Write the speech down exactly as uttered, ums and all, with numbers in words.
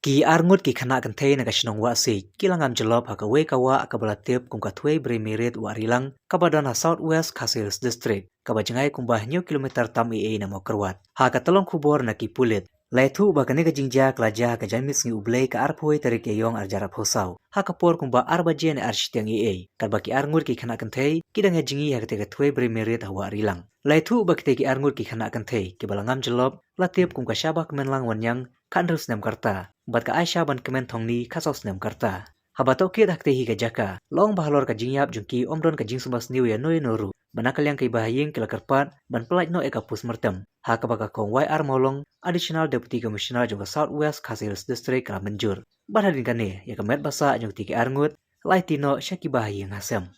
Ki arngut ki khynnah kynthei na ka shnong Wahsiej ki la ngam jyllop ha kawei ka wah kaba la tip kum ka Thwei Brei Mirit Wahrilang, kaba don ha South West Khasi Hills District, kaba jngai kumba hynñiew kilometer tam eiei na Mawkyrwat. Ha ka tyllong khubor na ki pulit, la ïathuh ba kane ka jingjia ka la jia ha ka janmiet sngi U Blei ka arphew tarik Ïaïong arhajar arphew saw, ha ka por kumba ar baje ne ar shiteng eiei, katba ki arngut ki khynnah kynthei ki dang ïajngi ha katei ka Thwei Brei Mirit ha Wahrilang. La ïathuh ba kitei ki arngut ki khynnah kynthei kiba la ngam jyllop la tip kum ka Shabakmenlang Wanniang, khathynriew snem ka rta, bad ka Aisha Bankmen Thongni, khatsaw snem ka rta. Haba tohkit ha katei hi ka jaka, la ong ba halor ka jingïap jong ki ym don ka jingsumar sniew ïano ïano ruh, ba na ka liang ki bahaïing ki la kyrpad ban pyllait noh ïa ka postmortem, ha kaba ka Kong Y R Mawlong, Additional Deputy Commissioner jong ka South West Khasi Hills District, ka la mynjur. Bad hadien kane, ïa ka met ba sah jong kitei ki arngut la aiti noh sha ki bahaïing hasem.